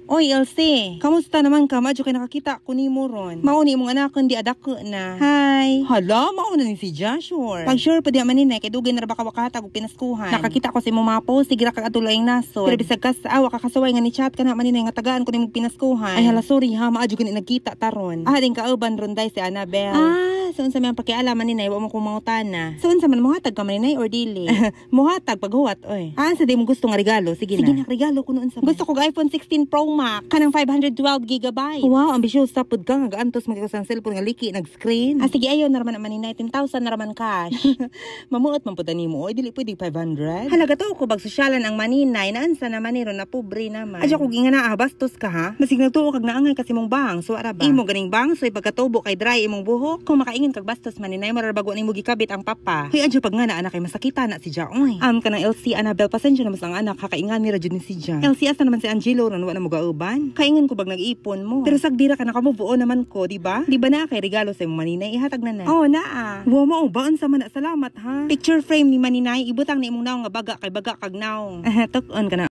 Oy, Elsie. Kamusta naman ka? Madyo kay nakakita ko nimo ron. Mao ni imong anak di adako na. Hi. Hala, mao na ni si Joshua. Pag sure pa di man ni kay dugay na ra ba ka wakahatag og pinaskuhan. Nakakita ko sa imong mga post, sige ra kag adulay ang nasod. Pero bisag kas awa ka kasaway nga ni chat ka na man ni nga tagaan ko nimong pinaskuhan. Ay hala, sorry ha, maadyo gani nagkita taron. Ah, din kauban ron day si Annabel. Ah, so unsa may ang pakialaman ni nay, wa mo kong mangutana. So unsa man, mohatag ka man ni or dili? Mohatag paghuwat oy. Ah, sa di mo gusto nga regalo, sige na. Sige na, regalo ko noon sa. Gusto ko og iPhone 16 Pro Max kanang 512 gigabytes. Wow, ambisyosa pud ka nga gaantos man ka sa cellphone nga liki nag-screen. Ah, sige, ayo na raman man ni 10,000 na raman cash. Mamuot man pud nimo oy, dili pwede 500. Halaga to ko bag sosyalan ang maninay na ansa naman ni ron na pobre naman. Adyo ko ginga na ah, bastos ka ha. Masig nagtuo kag naangay kasi mong bang, so ara ba? Imo ganing bang, so pagkatubo kay dry imong buhok. Kung makaingon kag bastos maninay, mura bago nimo gikabit ang papa. Hoy, adyo pag nga na anak kay masakita na si Ja oy. Am kanang LC Annabel, pasensya na mas ang anak kakaingan ni ra jud ni si Ja. LC, asa naman si Angelo ron, wa na mo gauban? Kaingon ko bag nag-ipon mo. Pero sagdira ka naka-move on naman ko, di ba? Di ba na kay regalo sa imong maninay, ihatag na na. Oh, naa. Wow, mao ba, unsa man na, salamat ha. Picture frame ni maninay, ibutang ni imong naong nga baga kay baga kag naong. Tuk-on ka na.